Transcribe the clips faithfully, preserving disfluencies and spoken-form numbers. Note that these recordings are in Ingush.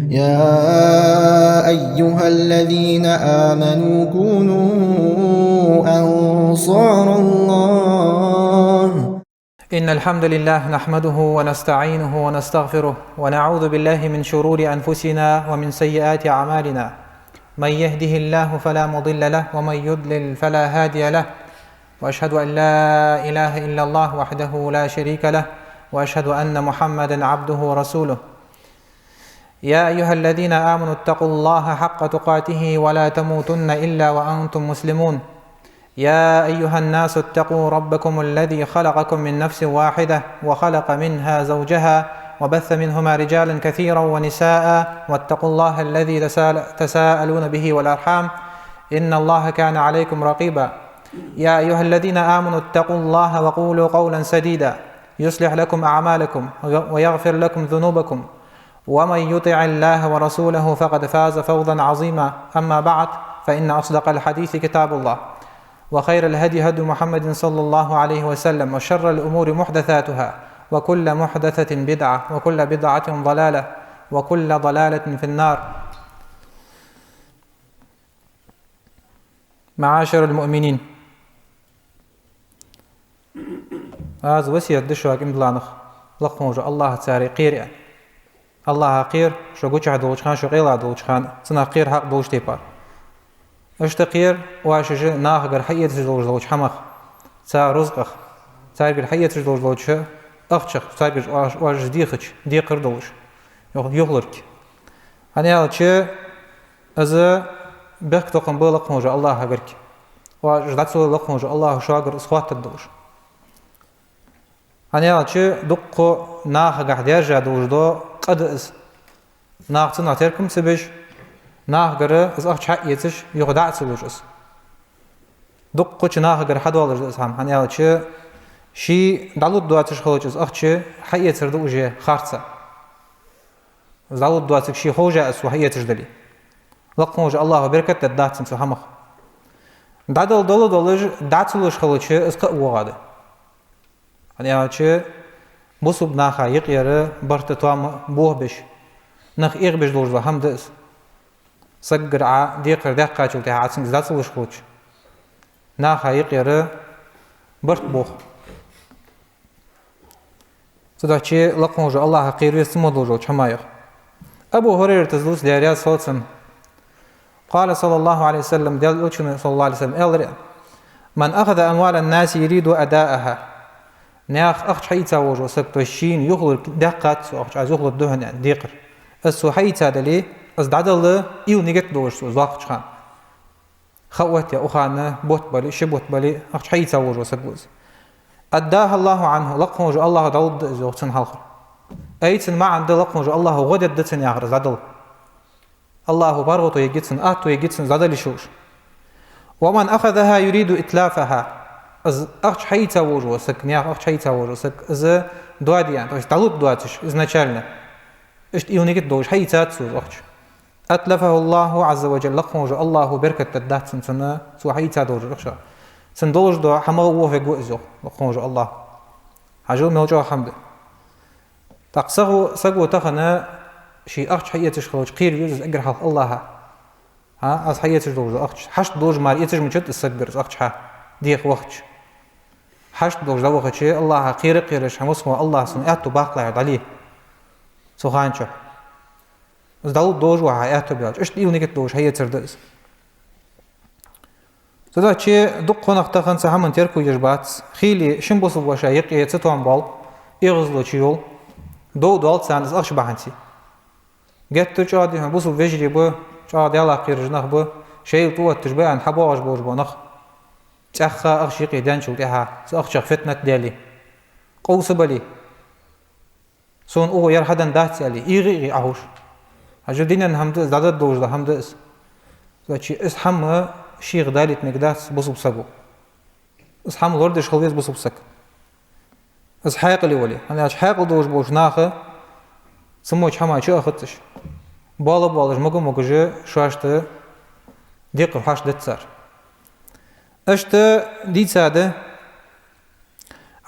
يا أيها الذين آمنوا كونوا أنصار الله. إن الحمد لله نحمده ونستعينه ونستغفره، ونعوذ بالله من شرور أنفسنا ومن سيئات أعمالنا. من يهده الله فلا مضل له، ومن يضلل فلا هادي له. وأشهد أن لا إله إلا الله وحده لا شريك له، وأشهد أن محمدا عبده ورسوله. يا أيها الذين آمنوا اتقوا الله حق تقاته ولا تموتن إلا وأنتم مسلمون. يا أيها الناس اتقوا ربكم الذي خلقكم من نفس واحدة وخلق منها زوجها وبث منهما رجالا كثيرا ونساء، واتقوا الله الذي تساءل-، تساءلون به والأرحام، إن الله كان عليكم رقيبا. يا أيها الذين آمنوا اتقوا الله وقولوا قولا سديدا يصلح لكم أعمالكم ويغفر لكم ذنوبكم، ومن يطع الله ورسوله فقد فاز فوزا عظيما. أما بعد، فإن أصدق الحديث كتاب الله، وخير الهدي هدي محمد صلى الله عليه وسلم، وشر الأمور محدثاتها، وكل محدثة بدعة، وكل بدعة ضلالة، وكل ضلالة في النار. معاشر المؤمنين. Аз васкет ду шуга, иман дилла нах, лакха волча АллахӀаца кхера. АллахӀах кхера, шо гучахь долча хана, шо къайла долча хана, цунах кхера хьакъ долча тайпара. Иштта кхера оаш уж нахагара хьаэцаш долаш долча хӀамах, цар рузкъах, царгара хьаэцаш долаш долча ахчах, царгара оаш, оаш дехача, декхар долаш, юх-, юхалург. ХӀана аьлча, из бехктокхам ба лакха волча АллахӀагара. Оаш уж дӀа ца лой, лакха волча АллахӀа шугара из хоаттаргдолаш. ХӀана аьлча, дуккха нахагахь даьржа долаш дола къа да из. Наха цунах теркам ца беш, нахагара из ахча хьаэцаш, юха дӀа а ца луш из. Дуккхача нахагара хьадоалаш да из хӀама, хӀана аьлча, ший дӀалургдоацаш хилча из ахча хьаэцар да уже харца. Из дӀалургдоацилга ше ховш а из цо хьаэцаш дале. Лакха волча АллахӀа беркат дергдац цу хӀамах. ДӀадала дола долаш, дӀа ца луш хилча, из кхы а воагӀа да. ХӀана аьлча, бусалба наха юкъера барт, тоам бохабеш, нах эгӀабеш долаш дола хӀама да из. Сагагара Ӏа декхар даьккхачул тӀехьагӀа цунга из дӀа ца луш хилча, наха юкъера барт бох. Цудухьа лакха волча АллахӀах кхера веза цу мо долаш долча хӀамаех. Абу ХӀурайрата дувц, Даьла раьза хилва цунна. قال صلى الله عليه وسلم, Даьла Элчано صلى الله عليه وسلم аьлар: من أخذ أموال الناس يريد أداءها. Наьха ахча хьаийца волаш вола саг, то есть шийна юхалург, даьккхад цо ахча, аз юхалургда хьона аьнна, декхар. Из цо хьаийца дале, из дӀадала уйла, нигат долаш цо из лоакхача хана. Ха отта, укханна бутт бале, ши бутт бале, ахча хьаийца волаш вола саг ва из. أداها الله عنه, лакха волча АллахӀа дӀалургда из, йоах, цун хьалхара. Ай, цун маӀан да, лакха волча АллахӀа гӀо дергда цунна, яхар, из дӀадала. АллахӀа паргӀато ергья цунна, аьттув ергья цунна из дӀадала йиш йолаш. ومن أخذها يريد إتلافها. Из ахча хьаийца волаш вола саг, наьха ахча хьаийца волаш вола саг, из доаде аьнна, то есть дӀалургдоацаш изначально, иштта уйла, нигат долаш хьаийцад цо из ахча. أتلفه الله عز وجل, лакха волча АллахӀа беркат дергдац цунна, цо хьаийца долча ахчах. Цунна долаш дола хӀама вохавергва из, йоах, лакха волча АллахӀа. Хьажал, мел чӀоагӀа хӀама да. ТӀаккха саго, саго тахан ший ахча хьаэцаш хилча, кхера веза из эггара хьалха АллахӀа. ХӀа, аз хьаэцаш долаш дола ахча, хьашт долаш мара эцаш ма дац из сагагара из ахча хьадеха вахача. Хьашт долаш дӀавахача, АллахӀах кхера а кхераш, хьа массахо АллахӀа сона аьттув баккхалахь, дӀале цу хана чухь. Из дӀалургдолаш ва хьа аьттув баьлча, иштта уйла, нигат долаш хьаэцар да из. Цудухьа дукха нах тахан цу хӀаман терко еш бац. Хийла шин бусалба воша юкъе цатоам боал, эгӀазло чуйоал, дов доал царна из ахча бахьанца. Геттара чӀоагӀа дийхьа бусалба вежарий ба, чӀоагӀа Даьлах кхераш нах ба, шоайла тӀаотташ ба аьнна хьабоагӀаш болаш бола нах. ЦӀаьхха ахча юкъе даьнначул тӀехьагӀа цу ахчах фитнат даьле, къовса бале, сона укхо ер хьаденна дац аьле, эгӀий-эгӀий Ӏоховш. Хьажал, дунен хӀама да из, дӀадала долаш дола хӀама да из. Значит, из хӀама шийх далийта мегаргдац бусалба саго. Из хӀама лорадеш хила веза бусалба саг. Из хьаькъале вале. ХӀана аьлча хьаькъал долаш болча наха цу мо долча хӀаман чу а хацаш, боала-боалаш, мага-могаш шоашта декхар хьашт дац цар. Иштта дийцад,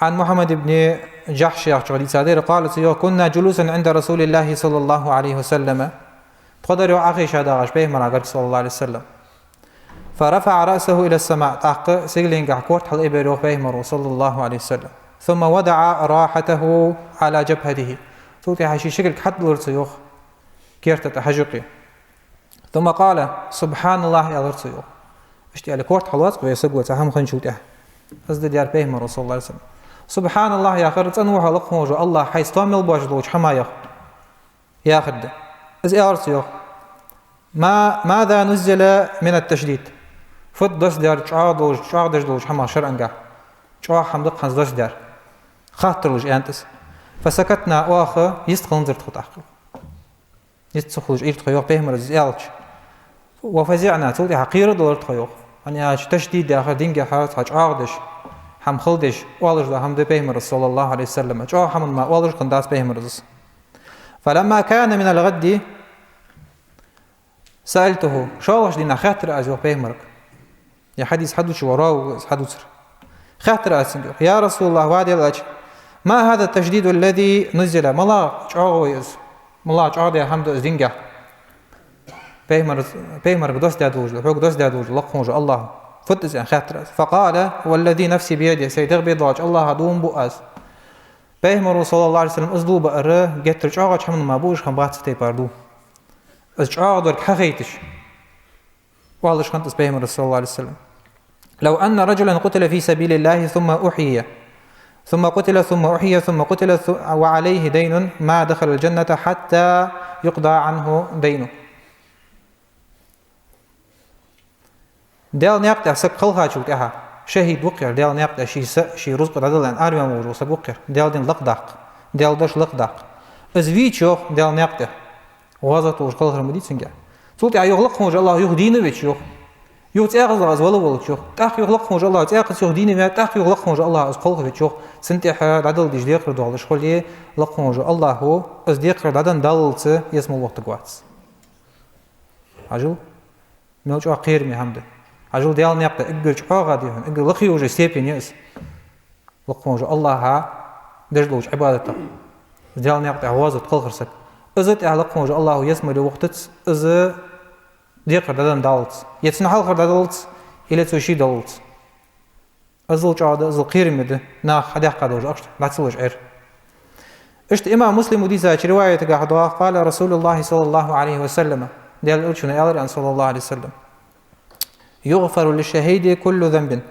عن محمد بن جحش яхачох дийцад, قال, цо йоах: كنا جلوسا عند رسول الله صلى الله عليه وسلم. Кхо дар йоах Ӏохайша дагӀаш пайхамара гарга, صلى الله عليه وسلم. فرفع رأسه إلى السماء, тӀаккха сигаленгахьа корта хьалъайбир йоах пайхамара, صلى الله عليه وسلم. ثم وضع راحته على جبهته. Цул тӀехьагӀа ший ши кулг хьатӀадиллар цо йоах керта тӀа хьажа юкъе. ثم قال: سبحان الله, аьлар цо йоах. Иштта аьле корта хьалоац-кх вай саго цхьа хӀама хинначул тӀехьагӀа. Из да даьр пайхамара, صلى الله عليه وسلم. سبحان الله яхар цӀена ва хьо лакха волча АллахӀ хьайца тоам мел боацаш долча хӀамаех яхар да. Из аьлар цо йоах: ما، ماذا نزل من التشديد؟ Фуд доссадаьр чӀоагӀа долаш, чӀоагӀдеш долча хӀамах шарӀагахьа? ЧӀоагӀа хӀама да-кх хӀанз доссадаьр. Хаттар луш аьннад из. فسكتنا, оаха йистхиланзар тхо тӀаккха. Йист ца хулаш Ӏийра тхо йоах пайхамара из аьлча. وفزعنا, цул тӀехьагӀа кхера а делар тхо йоах. ХӀана аьлча ташдид яхар дингахьа цхьа чӀоагӀдеш, хӀама хала деш, оалаш дола хӀама да пайхамара, صلى الله عليه وسلم. ЧӀоагӀа хӀаман мара оалаш хиннадац пайхамара из. فلما كان من الغد سألته, шоллагӀча дийнахьа хаьттар аз йоах пайхамарга. Ер хьадис хьадувцаш вола равига из хьадувцар. Хаьттар аз цунга йоах: يا رسول الله, ва Даьла элча, ما هذا التشديد الذي نزل؟ МалагӀа чӀоагӀа ва из? МалагӀа чӀоагӀдаь хӀама да из дингахьа? Пайхамар-, пайхамарга доссадаь долаш да, хьога доссадаь долаш да лакха волча АллахӀа. Фуд из аьнна хаьттар аз. فقال: والذي نفسي بيده, сай дегӀ бе долча АллахӀа дув буъ аз. Пайхамара, صلى الله عليه وسلم, из дув баар геттара чӀоагӀача хӀаман мара буаш хиннабац цу тайпара дув. Из чӀоагӀдолга хьахайташ оалаш хиннад из пайхамара, صلى الله عليه وسلم: لو أن رجلا قتل في سبيل الله ثم أحيي، ثم قتل، ثم أحيي، ثم قتل، ث-، وعليه دين ما دخل الجنة حتى يقضى عنه دينه. Даьла наькъа тӀа саг кхелхачул тӀехьагӀа, шахӀид ва-кх ер, Даьла наькъа тӀа ший са, ший рузкъа дӀадала аьнна араме вагӀаш вола саг ва-кх ер, Даьла дин лакхдаккха, Даьла дош лакхдаккха. Из вийча йоах Даьла наькъа тӀа, гӀазот волаш кхалхар ма дий цунга. Цул тӀехьагӀа йоах лакха волча АллахӀа юха дийна веча йоах. Юха цӀаькхаза из вала волча йоах. ТӀаккха йоах лакха волча АллахӀа цӀаькхаза юха дийна ваь, тӀаккха йоах лакха волча АллахӀа из кхалха веча йоах. Цун тӀехьа дӀадала дезаш декхар доалаш хуле, лакха волча АллахӀа из декхар дӀаденна даллалца ялсмала воттаргвац. Хьажал, мел чӀоагӀа кхераме хӀама да. Хьажал, Даьла наькъа тӀа эггара чӀоагӀа да хьона, эггара лакхе йолча степене я из. Лакха волча АллахӀа деш долча Ӏибадатах, Даьла наькъа тӀа гӀазот кхалхар саг. Из тӀехьа лакха волча АллахӀа ялсмале вохийтац, из декхар дӀаденна даллалца, е цун хьалхара дӀадаллалца, или цо ший даллалца. Иззал чӀоагӀа да, иззал кхераме да наха хьадаьккха долаш ахча дӀа ца луш Ӏер. Иштта имам Муслима дийцача риваятагахьа доагӀа: قال رسول الله صلى الله عليه وسلم, Даьла элчано аьлар аьнна, صلى الله عليه وسلم: يغفر للشهيد كل ذنب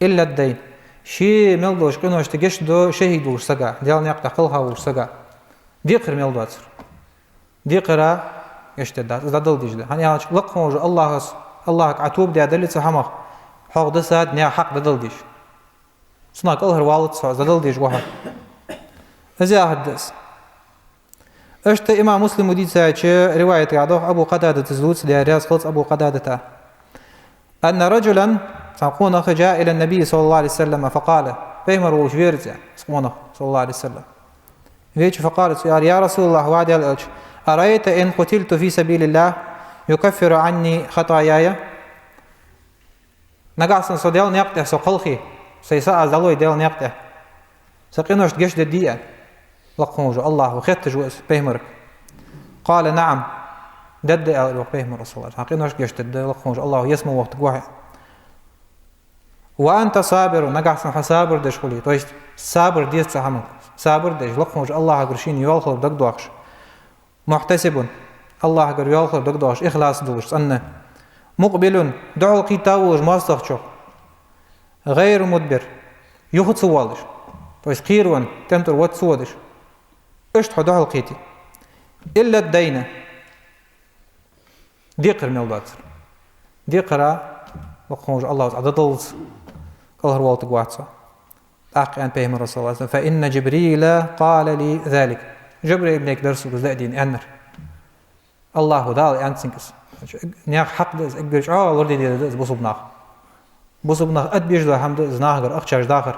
إلا الدين. Ше мел долча къиношта гешт ду шахӀид волча сага, Даьла наькъа тӀа кхелха волча сага. Декхар мел доацар. Декхар гешт дергдац, из дӀадала дезаш да. ХӀана аьлча, лакха волча АллахӀа, АллахӀага Ӏа тоба даь дале цу хӀамах, хьох дисад наьха хьакъ дӀадала дезаш. Цунах кӀалхарвалац хьо, из дӀадала дезаш ва хьо. Из яхар да из. Иштта имам Муслима дийцача риваятагахьа доагӀа, Абу Къатадата из дувц, Даьла раьза хилва цунна, Абу Къатадата: أن رجلا, цхьан къонахчо, جاء إلى النبي صلى الله عليه وسلم فقال, пайхамар волча вера цо, из къонах, صلى الله عليه وسلم. Веча, فقال, цо аьлар: يا رسول الله, ва Даьла элча, أرأيت إن قتلت في سبيل الله يكفر عني خطاياي؟ Нагахьа санна со Даьла наькъа тӀа со кхелхе, сай са аз дӀалой Даьла наькъа тӀа, са къиношта гешт дергдий аьнна, лакха волча АллахӀа хетташ ва из пайхамарга. قال: نعم. Дергда, аьлар йоах пайхамара, صلى الله عليه وسلم. Хьа къиношта гешт дергда, лакха волча АллахӀа ялсмала воттаргва хьо. وأنت صابر, нагахьа санна хьо сабар деш хуле, то есть сабар деза цу хӀаманга. Сабар деш, лакха волча АллахӀагара шийна йола хилар дагадоахаш. محتسب, АллахӀагара йола хилар дагадоахаш, ихлас долаш, цӀена. مقبل, духьалкхийтта волаш моастагӀчох. غير مدبر, юха ца воалаш, то есть кхеравенна, тӀем тӀара вад ца водаш. Иштта хьо духьалкхийтте. إلا الدين. Декхар мел доацар. Декхар, лакха волча АллахӀа из дӀадаллалца кӀалхарвоалийтаргвац хьо. ТӀаккха аьннад пайхамара, صلى الله عليه وسلم: فإن جبريل قال لي ذلك. Жабраил малейк дар сога из дӀадийна аьннар. АллахӀа, Дала аьннад цунга из. Наьха хьакъ да из, эггара чӀоагӀа лораде дезаш да из бусалба наха. Бусалба наха адбеш дола хӀама да из нахагара ахчаш дахар.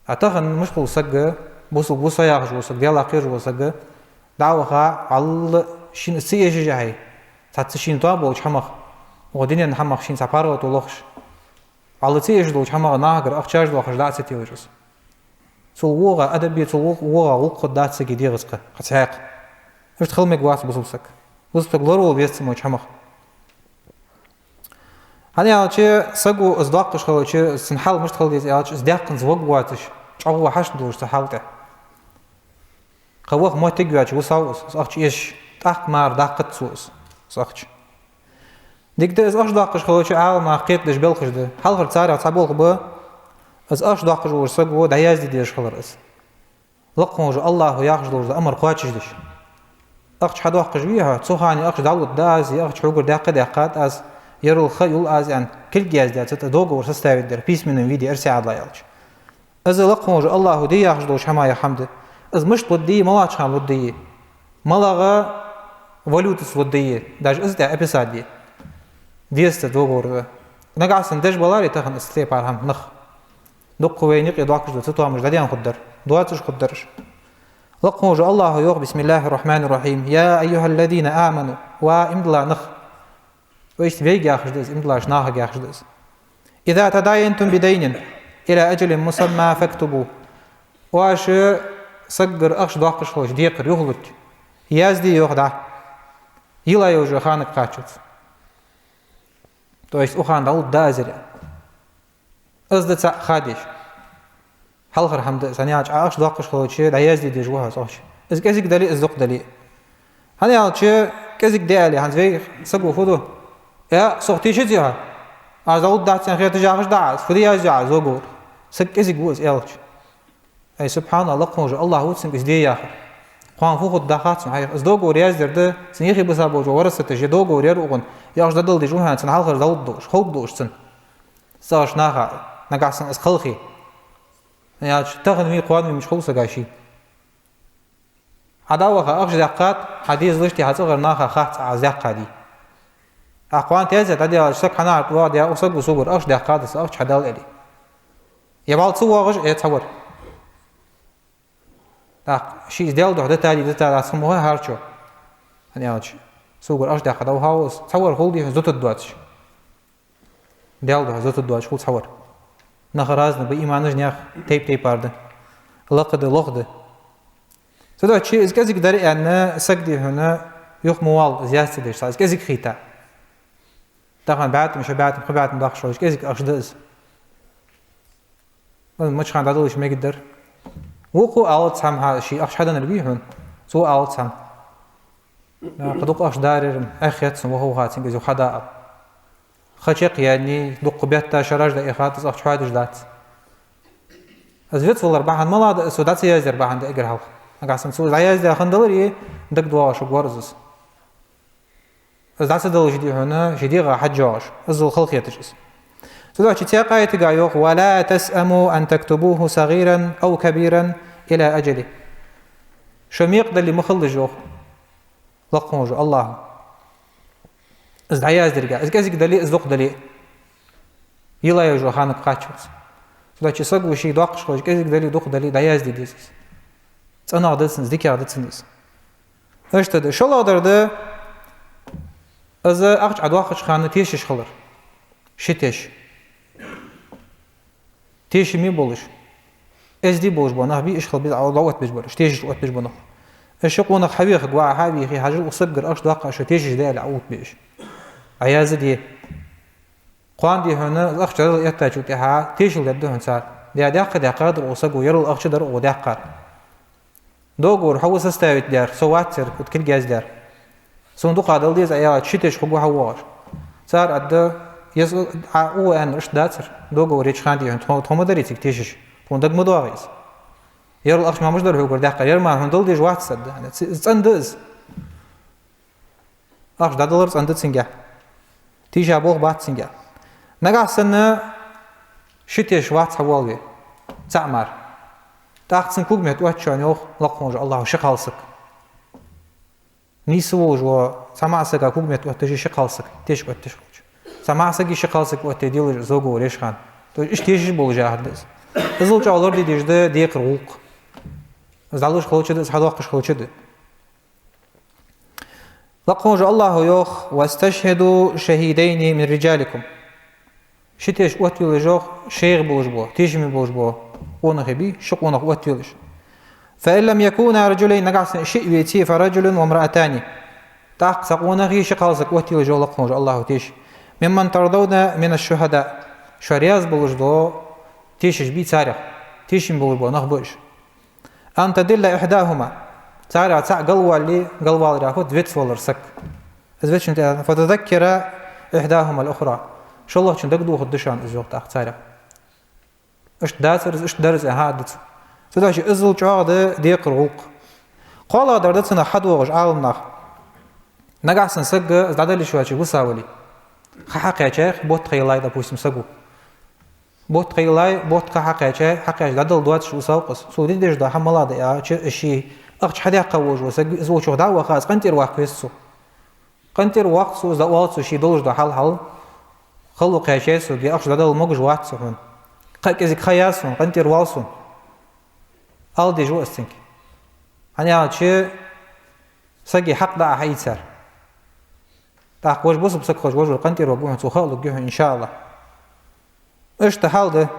А тахан мишта хул саг, бусалба ва со яхаш вола саг, Даьлах кхераш вола саг, дӀа а ваха, вӀалла шийна ца эшаш а хьай, цхьацца шийна тоам болча хӀамах, укх дунен хӀамах шийна цхьа паргӀато лохаш, вӀалла ца эшаш долча хӀамах нахагара ахчаш доахаш дӀа а ца телаш из. Цул вогӀа адаб е, цул вогӀа гӀулакх хургдац сага дегӀаца кхы, кхы цхьаькха. Иштта хила мегаш вац бусалба саг. Бусалба саг лоравала веза цу мо чу хӀамах. ХӀана аьлча, саго из доаккхаш хилча, цун хьал мишта хила деза аьлча, из даьккханза ваг воацаш, чӀоагӀа хьашт долаш цу хьал тӀа. Кхы ваха моттиг а йоацаш вусав из, из ахча эшаш, тӀаккха мара даккхац цо из, из ахча. Дика да, из ахча доаккхаш хилча, Ӏаламнаха кхетадеш белхаш да. Хьалхара царех цхьа болх ба, из ахча доаккхаш волча саго дӀаязде дезаш хилар из. Лакха волча АллахӀа яхаш долча амар кхоачашдеш. Ахча хьадоаккхаш вий хьо, цу хана ахча дӀалургда аз, е ахча хьогара даьккха а даьккхад аз, ерал ха йул аз, аьнна, кулг яздаь, цу тӀа договор составить дар, в письменном виде, эрсий Ӏаьдалах аьлча. Из Лакха волча АллахӀа де яхаш долча хӀамаех хӀама да. Из мишта лургдий, малагӀча хана лургдий, малагӀа валютаца лургдий, даже из тӀа описать де деза цу договора. Нагахьа санна деш баларе тахан из тайпара хӀама нах. Дукха вайна юкъе доаккхаш да, цу тоамаш дӀадаьнна хургдар, доацаш хургдар уж. Лакха волча АллахӀа йоах: بسم الله الرحمن الرحيم. يا أيها الذين آمنوا. Ва иман дилла нах. То есть вайга яхаш да из, иман диллача нахага яхаш да из. إذا تداينتم بدين إلى أجل مسمى فاكتبوه. Оаш сагагара ахча доаккхаш хилча декхар юхалургья, язде йоах дӀа, йила йолча ханага кхаччалца. То есть укх хана дӀалургда аз ер. Из да цаӀ ха деш. Хьалхара хӀама да из, хӀана аьлча Ӏа ахча доаккхаш хилча, дӀаязде дезаш ва хьо из ахча. Из кӀезига дале а, из дукха дале а. ХӀана аьлча, кӀезига да аьле, хӀанз вай саго фу ду? Э, сох тийша дезий хьо? Аз дӀалургдац аьнна хеташ яхаш да Ӏа из, фу де язъю Ӏа из договор? Саг кӀезига ва из аьлча. Ай, субхьаналлахӀ, Лакха волча АллахӀа ва цунга из де яхар. Кхоана фу хургда хац хьона, хьайх. Из договор яздер да, цун юхе бисса болча варасаташа договор яр укхун, е ахча дӀадала дезаш ва хьона, цун хьалхара дӀалургдолаш, ховргдолаш цунна. ЦӀагӀарча наха, нагахьа санна из кхалхе. Яьлча, тахан вий, кхоана вий мича хул сага ший. Хьа дӀаваха ахча даьккхад, хьа дезалашта, хьа цӀагӀара наха хац Ӏа из даьккхадий. Ахь кхоана теза дӀадаьлча, саг хьанахьа тӀа воагӀа, дӀа укх саго согара ахча даьккхад, са ахча хьадала аьле. Е вӀалла ца воагӀаш, е цхьавар. ТӀаккха ший из Даьла духьа дитадий, дитадац, хӀама хьарчо. ХӀана аьлча, согара ахча даьккхад, дӀавахав из, цхьавар хул дий хьона, зутаргдоацаш. Даьла духьа зутаргдоацаш хул цхьавар. Нах разный ба, иманаш наьха тайп-тайпара да. Лакха да, лоха да. Цудухьа из кӀезига дар аьнна, саг дий хьона, юха ма вала из яз ца деш, цхьа из кӀезига хийтта. Тахан бӀаь тӀем, ши бӀаь тӀем, кхо бӀаь тӀем доаккхаш хилча, кӀезига ахча да из. Мича хана дӀадала йиш мегаргдар. Вокхо алац хӀама, хьа ший ахча хьаденнар вий хьона, цо алац хӀама. Кхы дукха ахча дарар, эхь хет сона, ваха-ваха цунга из юха хьада ала. Ха чакхъяьннай, дукха бетта шераш дӀаихад, из ахча хьоадеш дац. Из вицвалар бахьан малагӀа да, цо дӀа ца яздер бахьан да эггара хьалха. Нагахьа санна цо дӀаяздаь хиннадаларе, дагадоагӀаш хургвар из. Из дӀа ца далалуш дий хьона, ший дегӀа хьежжа йоагӀаш, иззал халахеташ из. Цудухьа цхьаькха аятага йоах: ولا تسأموا أن تكتبوه صغيرا أو كبيرا إلى أجله. Шо мекъа дале ма хилалаш, йоах Лакха волча АллахӀа, из дӀаяздергах, из кӀезига дале а, из дукха дале а, йила йолча ханага кхаччалца. Цудухьа саго ший доаккхаш хилча, кӀезига дале а, дукха дале а, дӀаязде деза из. ЦӀенагӀа да цунна из, дикагӀа да цунна из. Иштта да. ШоллагӀдар да, из ахча Ӏа доаккхача хана тешаш хилар. Ши теш. Тешаме болаш, эздий болаш бола нах бий, ишхала биза Ӏа дӀаоттабеш бараш, тешаш оттабеш бола нах. Из ши къонах хьавехаргва Ӏа, хьавийхе, хьажал, укх сагагара ахча доаккха, шо тешаш да аьле, Ӏоттабе уж. Ӏа язде. Кхоана дий хьона, из ахча дӀадала эттачул тӀехьагӀа тешал дергда хьона цар. Дий, даьккха даьккхадар укх саго, ерал ахча дар укхо даьккхар. Договор хьо ва составить даьр, со вац ер, кулг яздаьр. Сона дукха дала деза Ӏа аьлча, ши теш хургва хьавоагӀаш. Цар аргда, еза Ӏа укхо аьннар иштта дацар, договор еча хана дий хьона, тхо, тхо ма дарий цига тешаш, тхона дага ма доагӀий из. Ерал ахча мара мишта дар хьогара даьккхар, ер мара хьона дала дезаш вац, аргда. ЦӀена да из. Ахча дӀадалар цӀена да цунгахь. Тийша болх бац цунгахь. Нагахьа санна ши теш вац хьавоалаве, цаӀ мара. ТӀаккха цунна кулг меттаоттаду шоана, йоах Лакха волча АллахӀа, ши кхалсаг. Нийса волаш вола цхьа маӀа сага кулг меттаотташ ши кхалсаг, тешаш отташ хилча. Цхьа маӀа сага ши кхалсаг оттаде делаш из договор еча хана. То есть иштта тешаш болаш яхар да из. Иззал чӀоагӀа лораде дезаш да декхар гӀулакх. Из дӀалуш хилча да, из хьадоаккхаш хилча да. Лакха волча АллахӀа йоах: واستشهدوا شهيدين من رجالكم. Ши теш оттавелаш, йоах, шоайх болаш бола, тешаме болаш бола къонахий бий, ши къонах оттавелаш. فإن لم يكونا رجلين, нагахьа санна шиъ веце, فرجل وامرأتان. ТӀаккха цхьа къонахий ши кхалсаг оттаелаш, йоах лакха волча АллахӀа, тешаш. ممن ترضون من الشهداء. Шо раьза болаш дола тешаш бий царех. Тешам болаш бола нах ба уж. أن تضل إحداهما. Царех цаӀ галвале, галвалар яхар да вецвалар саг. Из вецчун тӀа, فتذكر إحداهما الأخرى. ШоллагӀчунна дагадохаргда шоана из, йоах тӀаккха царех. Иштта дацар из, иштта дар из, аьнна, хьадаьд цо. Цудухьа иззал чӀоагӀа да декхара гӀулакх. КхоалагӀдар да цунах хьадоагӀаш Ӏаламнаха. Нагахьа санна саг из дӀадала йиш йоацаш висавале, ха хьакхаьчай, бутт ха йиллай, допустим, саго. Бутт ха йиллай, бутт ха хьакхаьчай, хьакхаьча дӀадала доацаш висав-кх из. Цо де дезаш дола хӀама малагӀа да аьлча, из ший ахча хьадаьккха волаш вола саг, из волчох дӀа а ваха, из къинтӀера ваккха веза цо. КъинтӀера воаккх цо из, дӀаоал цо, ше долаш дола хьал, хьал хало кхаьчай сога, ахча дӀадала могаш вац со хьона. Кхы а кӀезига ха яц сона, къинтӀера вал сона. Ала дезаш ва из цунга. ХӀана аьлча, сага хьакъ дӀа а хьаийцар. ТӀаккха вож бусалба саг хилча, вож вар къинтӀера варгва хьона, цо ха а лургья хьона, иншааллахӀ. Иштта хьал да.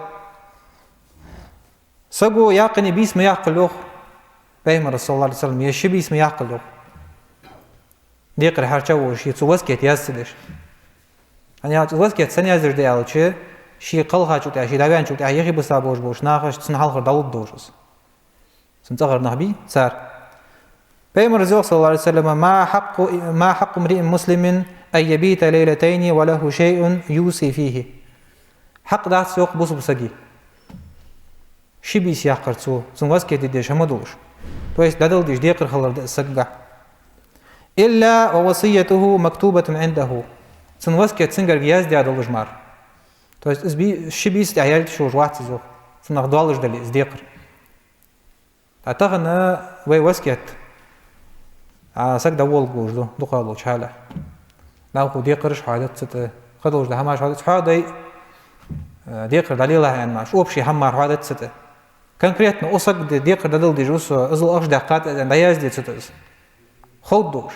Саго яьккхача бийса ма яккхалва, йоах Пайхамара, صلى الله عليه وسلم, е ши бийса ма яккхалва, йоах. Декхар хьарча а волаш, ше цо васкет яз ца деш. ХӀана аьлча, васкет сенна яздеш да аьлча, ше кхелхачул тӀехьагӀа, ше дӀаваьнначул тӀехьагӀа яхе бисса болаш болча нахаца цун хьалхара дӀалургдолаш из. Цун цӀагӀара нах бий цар. Пайхамара йоах, صلى الله عليه وسلم: ما حق، ما حق امرئ مسلم أن يبيت ليلتين وله شيء يوصي فيه. Хьакъ дац, йоах, бусалба сага ши бийса яккхар цо, цунна васкет де дезаш хӀама долаш. То есть дӀадала дезаш декхар хилар да из сагагахьа. إلا ووصيته مكتوبة عنده. Цун васкет цунгара яздаь долаш мара. То есть из бий-, ши бийса тӀехьа яьлча шоаш вац из, йоах, цунах доаллаш дале из декхар. ТӀаккха тахан вай васкет, а, саг дӀаволалуш да дукхагӀа долча хьале. Наьха декхараш хьоадац цу тӀа, кхыдолаш да хӀамаш хьоадац, хьоадай, э, декхар дӀалелахь аьнна мара, общий хӀама мара хьоадац цу тӀа. Конкретно укх сага де-, декхар дӀадала дезаш ва со, иззал ахча даьккхад аз аьнна, дӀаязде цу тӀа из. Ховргдолаш.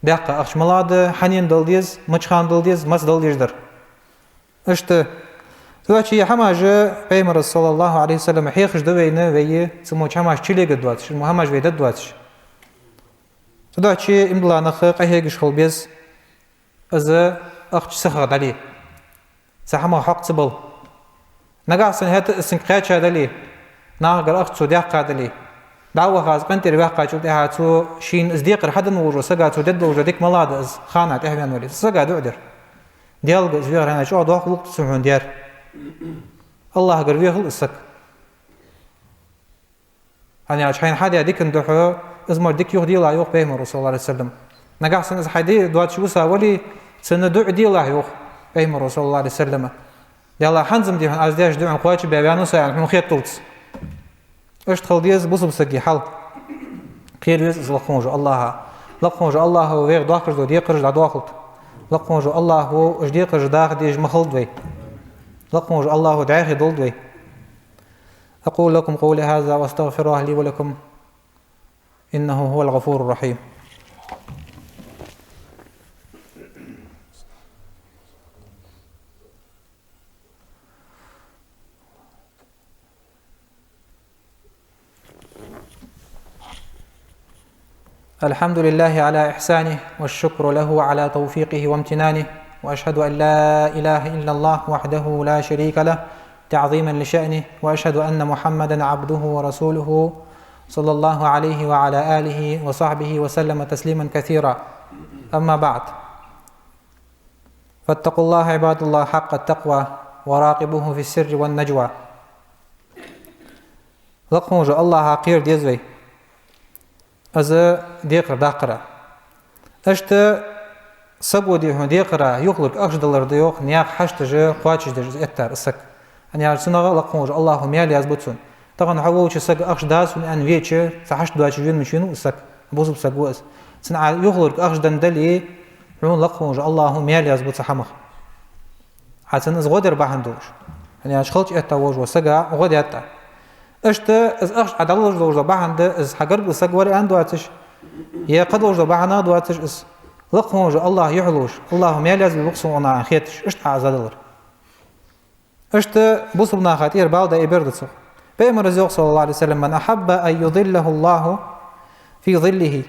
Даьккха ахча малагӀа да, хьанна дала деза, мича хана дала деза, маца дала дезаш дар. Иштта, цудухьа хӀамаш Пайхамара, صلى الله عليه وسلم, хьехаш да вайна, вай цу мо хӀамаш чулегаш доацаш, мо хӀамаш вай дергдоацаш. Цудухьа иман дола нах къахьегаш хила беза, из ахча сиха дӀале, цу хӀамах хьокх ца бала. Нагахьа санна хӀаьта из цунга кхаьча дале, нахагара ахча цо даьккха дале, дӀа а ваха, из къинтӀера ваьккхачул тӀехьагӀа цо шийна из декхар хьаденна волаш волча сага цо дергдолаш дола дика малагӀа да из, хана тӀехьаваьнна вале. Цу сага дуӀа дер. Даьлага из вехар хьайна чӀоагӀа доккха гӀулакх да цун хьона даьр. АллахӀагара вехалва из саг. ХӀана аьлча хьайна хьадаь дикан духьа из мара дика юхаделахь, йоах Пайхамара, صلى الله عليه وسلم. Нагахьа санна из хьаде доацаш висавале, цунна дуӀа делахь, йоах Пайхамара, صلى الله عليه وسلم. Даьла, хӀанз-м, дий хьона, аз деш дуӀан кхоачам баь ваьннав со аьнна хьона хеталца. Иштта хила деза бусалба сага хьал. Кхера веза из лакха волча АллахӀа. Лакха волча АллахӀа вайх доаккхаш дола декхараш дӀадоахалда. Лакха волча АллахӀа уж декхараш даха дезаш ма хилда вай. Лакха волча АллахӀа дӀаьха долда вай. أقول لكم قولي هذا وأستغفر الله لي ولكم، إنه هو الغفور الرحيم. الحمد لله على إحسانه، والشكر له على توفيقه وامتنانه، وأشهد أن لا إله إلا الله وحده لا شريك له تعظيما لشأنه، وأشهد أن محمدا عبده ورسوله، صلى الله عليه وعلى آله وصحبه وسلم تسليما كثيرا. أما بعد، فاتقوا الله عباد الله حق التقوى، وراقبوه في السر والنجوى. Лакха волча АллахӀах кхера деза вай, из декхар даккхара. Иштта саго, дий хьона, декхара юхалург ахча далар да, йоах, наьха хьашташ кхоачашдеш из эттар, из саг. ХӀана аьлча цунах лакха волча АллахӀа маьл язбу цунна. Тахан хьо волча сага ахча дац хьона аьнна веча, цхьа хьашт доацаш вена мича венав из саг, бусалба саг ва из. Цунна Ӏа юхалург ахча денна дале, хьона лакха волча АллахӀа маьл язбу цу хӀамах. Ӏа цунна из гӀо дар бахьан долаш. ХӀана аьлча халча этта волаш вола сага гӀо даьд Ӏа. Иштта из ахча Ӏа дӀадалаш долаш дола бахьан да, из хьа гаргара саг вар аьнна доацаш, е кхыдолаш дола бахьан а доацаш, из лакха волча АллахӀа юхь луш, АллахӀа маьл язбу букъ сона аьнна хеташ, иштта Ӏа из дӀадалар. Иштта бусалба наха тӀера бала да, э, бер да цох. Пайхамара йоах, صلى الله عليه وسلم: من أحب أن يظله الله في ظله.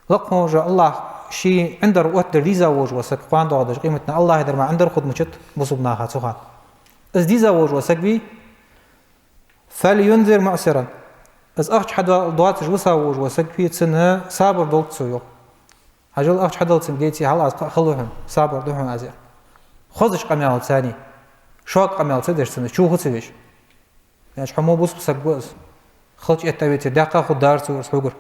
Лакха волча Аллахӏа ший ӏиндагара оттадар дийза волаш вола саг, кхоана доагӏаш долча къематдийнахьа Аллахӏа дар мара ӏиндагара хургдолаш ма бий бусалба наха цу хана. Из дийза волаш вола саг вий, «فلينذر معسرا». Из ахча хьадоацаш виса волаш вола саг вий, цунна сабар долда цо, йоах. Хьажал, ахча хьадаллалца деций хьал аз кхы а хала ва хьона, сабар да хьона аз, яхаш. Хозача къамаьлаца, шога къамаьл ца деш цунна, чу ху ца веш. Яхаш, хьо мо бусалба саг ва из. Халча этта веций, даккха хургдар цо из хьогара.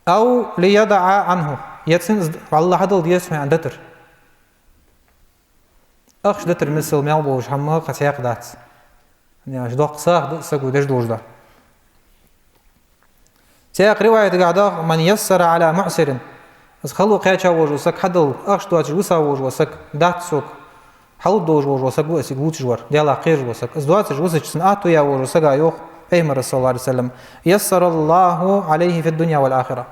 «أو ليدع عنه». Е цунна из вӏалла хьадала деза хьона дитар. Ахча дитар мисал маьл болаш хӏама кхы цхьаккха дац. Яхаш, доккха сагӏа да саго деш долаш да. Цхьаькха риваятагахь да: «من يسر على معسر». Из хало кхаьча волаш вола саг, хьадала, ахча доацаш виса волаш вола саг, дац сога, хьалуд долаш волаш вола саг ва из, цига вувцаш вар, Даьлах кхераш вола саг. Из доацаш висача цунна аьттув яь волаш вола сага, йоах Пайхамара, саллаллахӏу ӏалайхӏи ва саллам: «يسر الله عليه في الدنيا والآخرة».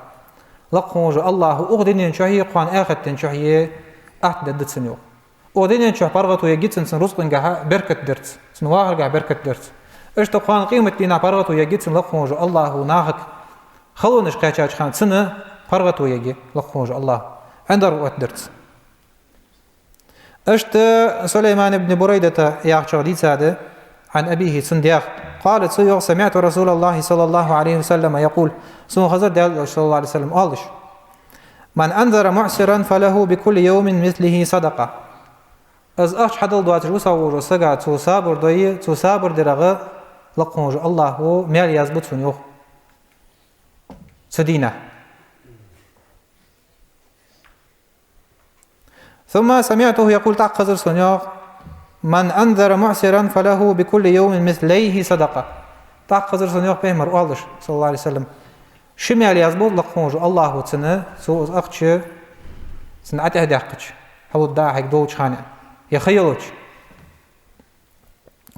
Лакха волча Аллахӏа укх дунен чухьеи кхоана ахарта ден чухьеи аьттув дергда цунна, йоах. Укх дунен чухь паргӏато ергья цунна, цун рузкъангахьа беркат дарца, цун вахаргахьа беркат дарца. Иштта кхоана къематдийнахьа паргӏато ергья цунна Лакха волча Аллахӏа нахага, халонаш кхаьчача хана цунна паргӏато ергья Лакха волча Аллахӏа, ӏиндагара оттадарца. Иштта Сулайман ибн Бурайдата яхачох дийцад, عن أبيه, цун даьх. قال, цо йоах: «سمعت رسول الله صلى الله عليه وسلم يقول». Сона хазар Даьла Элча, саллаллахӏу ӏалайхӏи ва саллам, оалаш: «من أنذر معسرا فله بكل يوم مثله صدقة». Из ахча хьадала доацаш виса волаш вола сага цо сабар дой, цо сабар дарах Лакха волча Аллахӏа маьл язбу цунна, йоах, цу дийнахьа. «ثم سمعته يقول», тӏаккха хазар сона, йоах: «من أنذر معسرا فله بكل يوم مثليه صدقة». Тӏаккха хазар сона, йоах, Пайхамара оалаш, саллаллахӏу ӏалайхӏи ва саллам: ши маьл язбу Лакха волча Аллахӏа цунна, цо из ахча цунна ӏотӏехдаьккхача, хьалуд даа хьайга долча хана, е ха елча.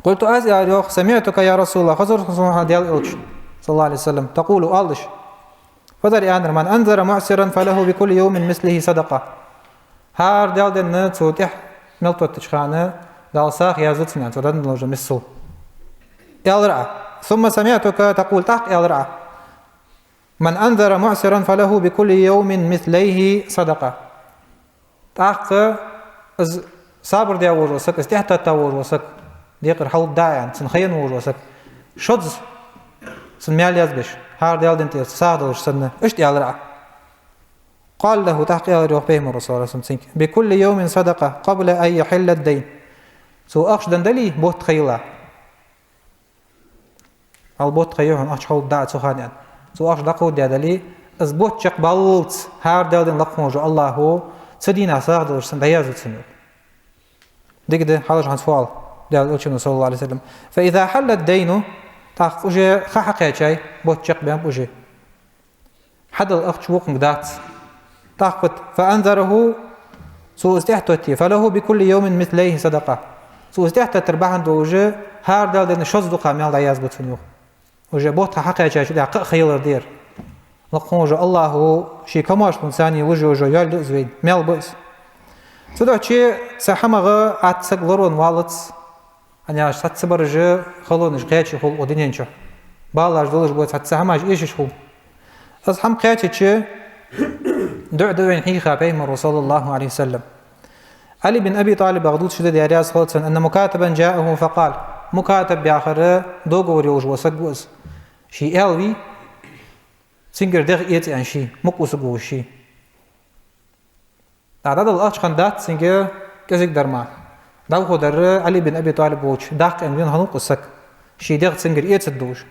«قلت», аз аьлар, йоах: «سمعتك يا رسول الله», хазар сона хьо, Даьла Элча, саллаллахӏу ӏалайхӏи ва саллам, «تقول», оалаш. Фу дар аьннар: «من أنذر معسرا فله بكل يوم مثله صدقة». ХӀара Даьла денна цо тӏехьа мел тоттача хана Дала сагӏа язду цунна, цо денна долаш мисал. Аьлар Ӏа. «ثم سمعتك تقول», тӏаккха аьлар Ӏа: «من أنذر معسرا فله بكل يوم مثليه صدقة». ТӀаккха из сабар даь волаш вола саг, из тӀехьатетта волаш вола саг, декхар хьалуд даа аьнна, цун хайна волаш вола саг, шозза цун маьл язбеш, хӀара Даьла ден тӀа сагӀа долаш санна, иштта аьлар Ӏа. «قال له», тӀаккха аьлар йоах Пайхамара, саллаллахӀу ӏалайхи ва саллам, цунга: «بكل يوم صدقة قبل أن يحل الدين». Цо ахча денна дале, бутт ха йилла. Хьал бутт ха йий хьона, ахча хьалуд даа цу хана аьнна. Цо ахча дӀакховдадаь дале, из бутт чакхбаллалца хӀара Даьла ден лакха волаш вола АллахӀо цу дийнахьа сагӀа долаш санна дӀаязду цунна. Дика да, хьалаш хӀанз фу оал Даьла Элчано, саллаллахӀу ӏалайхи ва саллам. «فإذا حل الدين», тӀаккха уже ха хьакхаьчай, бутт чакхбаьннаб уже. Хьадала ахча вокхунга дац. ТӀаккха: «فأنذره», цо из тӀехьатетте, «فله بكل يوم مثليه صدقة». Цо из тӀехьатеттар бахьан долаш, хӀара Даьла ден шозза дукха маьл дӀаязбу цунна, йоах. Уже бутт ха хьакхаьчачул тӀехьагӀа кхы а ха йилар да ер. Лакха волаш вола АллахӀо ший камаьршалца царна луш йола йоалл я из вайна, маьл ба из. Цудухьа цу хӀамах атта саг лоравенна валлалца, хӀана аьлча цхьацца бараш халонаш кхаьча хул укх дунен чу. Балаш долаш ба, цхьацца хӀамаш эшаш хул. Из хӀама кхаьчача, дуӀа ду вайна хьийха Пайхамаро, саллаллахӀу ӏалайхи ва саллам. Ӏали бин Аби ТӀалибах дувцаш да, Даьла раьза хилва цунна: «أن مكاتبا جاءه فقال». Мукатаб яхар договор йолаш вола саг ва из. Ший аьла вий, цунгара дегӀ эца аьнна ший, мукъа ва саг ва ший. ДӀадала ахча хиннадац цунга кӀезига дар мара. ДӀахо дар Ӏали бин Аби ТӀалиб волча даккха аьнна вена хиннав-кх из саг, ший дегӀ цунгара эцаргдолаш.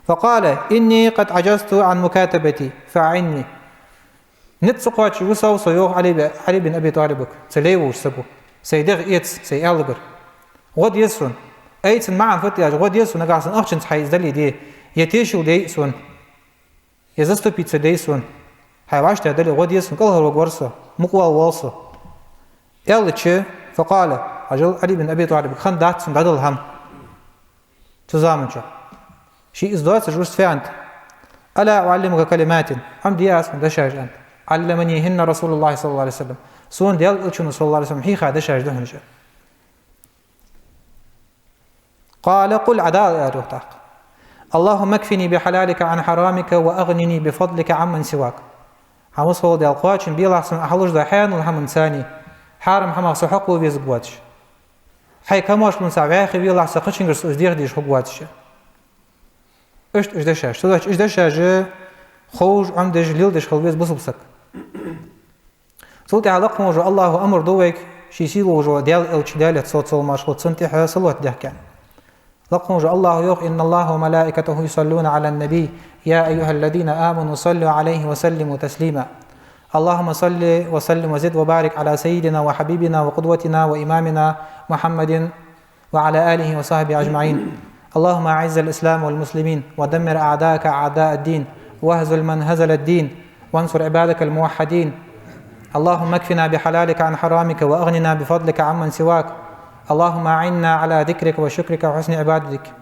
«فقال: إني قد عجزت عن مكاتبتي فأعني». Низ ца кхоачаш висав со, йоах Ӏали би-, Ӏали бин Аби ТӀалибага, цу лай волча саго. Сай дегӀ эца, сай аьлагара. ГӀо де сона. Ай, цун маӀан фуд аьлча, гӀо де сона, нагахьа санна ахчанца хьайза дале де, е тешал де сона. Е заступиться де сона. Хьай вӀаштӀехьа дале, гӀо де сона, кӀалхарваргвар со, мукъавала воал со. Аьлча, «فقال», хьажал, Ӏали бин Аби ТӀалибага хиннадац цунна дӀадала хӀама цу заман чухь. Ший из доацаш вуш феант. «ألا أعلمك كلمات», хӀама дий аз хьона дешаш, аьнна. «علمنيهن رسول الله صلى الله عليه وسلم». Сона Даьла Элчано, саллаллахӀу ӏалайхи ва саллам, хьийха дешаш да хьона уж. «قال: قل», Ӏа дӀаала, аьлар йоах тӀаккха. اللهم اكفني بحلالك عن حرامك وأغنني بفضلك عمن سواك. Хьамсхала Даьла, кхоачам белахь сона хьалуш дола хьанал хӀаманца, хьарам хӀамах со хьокхаве везарг воацаш. Хьай камаьршалца вӀаьхий велахь со, кхычунгара со из деха дезаш хургвоацаш. Иштта уж дешаш. Цудухьа уж дешаш ховш, Ӏомадеш, леладеш хила веза бусалба саг. Цул тӀехьа лакха волча Аллахӏо амар ду вайга, ший сийдолча Даьла элча, Даьлах салот-салам хилда цунна, тӀехьа салот дехкан. Лакха волча Аллахӏо йоах: إن الله وملائكته يصلون على النبي يا أيها الذين آمنوا صلوا عليه وسلموا تسليما. اللهم صل وسلم وزد وبارك على سيدنا وحبيبنا وقدوتنا وإمامنا محمد وعلى آله وصحبه أجمعين. اللهم أعز الإسلام والمسلمين ودمر أعداءك أعداء الدين واهزم من هزم الدين وانصر عبادك الموحدين. اللهم اكفنا بحلالك عن حرامك وأغننا بفضلك عمن سواك. اللهم أعنا على ذكرك وشكرك وحسن عبادتك.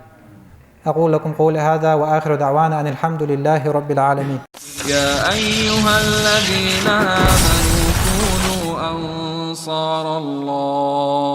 أقول لكم قولي هذا وآخر دعوانا أن الحمد لله رب العالمين. يا أيها الذين آمنوا كونوا أنصار الله.